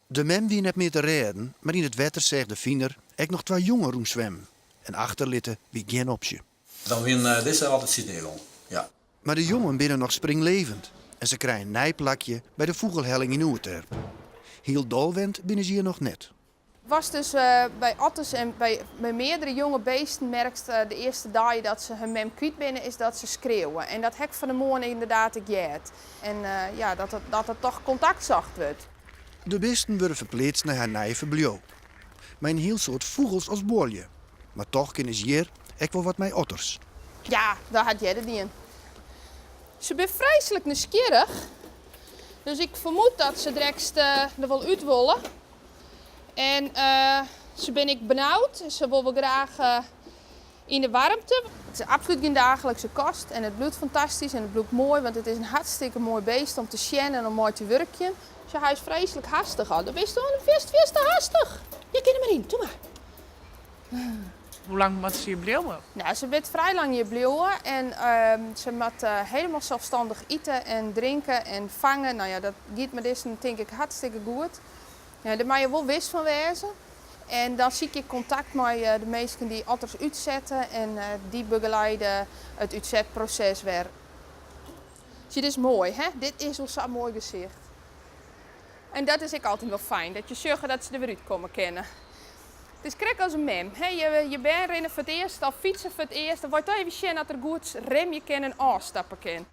De mem wie net mear te rêden, mar yn it wetter seach de finer ek noch twa jongen rûnswimmen en achterlitte wie gjin opsje. Dan wiene dizze altyd sydnegong, ja. Mar de jongen binne noch springlevend en se krije in nij plakje by de Fûgelhelling yn Oerterp. Hielendal wend binne se hjir noch net. Watst dus by otters en by meardere jonge beesten merkst de earste dei dat se hun mem kwyt binne, is dat se skreauwe. En dat ha ik fan 'e moarn ynderdaad ek heard. En ja, dat der toch kontakt socht wurdt. De bisten wurde ferpleatst nei har nije ferbliuw. Mei in hiel soad fûgels as buorlju. Mar toch kinne se hjir ek wol wat mei otters. Ja, dat hat earder dien. Se binne freeslik nijsgjirrich, dus ik fermoed dat se drekst der wol út wolle. En se binne ek benaud, se wolle wol graach yn de waarmte. It is absolút gjin daaglikse kost en it bliuwt fantastysk en it bliuwt moai, want it is in hartstikke moai beest om te sjen en om mei te wurkjen. Sjoch, hy is freeslik hastich al. Do bist oan fierst fierste hastich. Ja, kin der mar yn. Toe mar. Hoe lang moat se hjir bliuwe? Nou, se wurdt frij lang hjir bliuwe en se moat helemaal selsstannich ite en drinke en fange. Nou ja, dat giet mei dizzen tink ik hartstikke goed. Ja, dêr moatte je wol wis fan wêze. En dan sykje ik kontakt mei de minsken dy't otters útsette en dy begeleide it útsetproses wer. Sjoch, dit is moai, hè? Dit is wol sa'n moai gesicht. En dat is ek altyd wol fijn, dat je sjogge dat se der wer útkomme kinne. It is krekt as in mem, hè? Je bern rinne foar it earst of fytse foar it earst, dan wol je toch even sjen dat er goed remje kin en ôfstappe kin.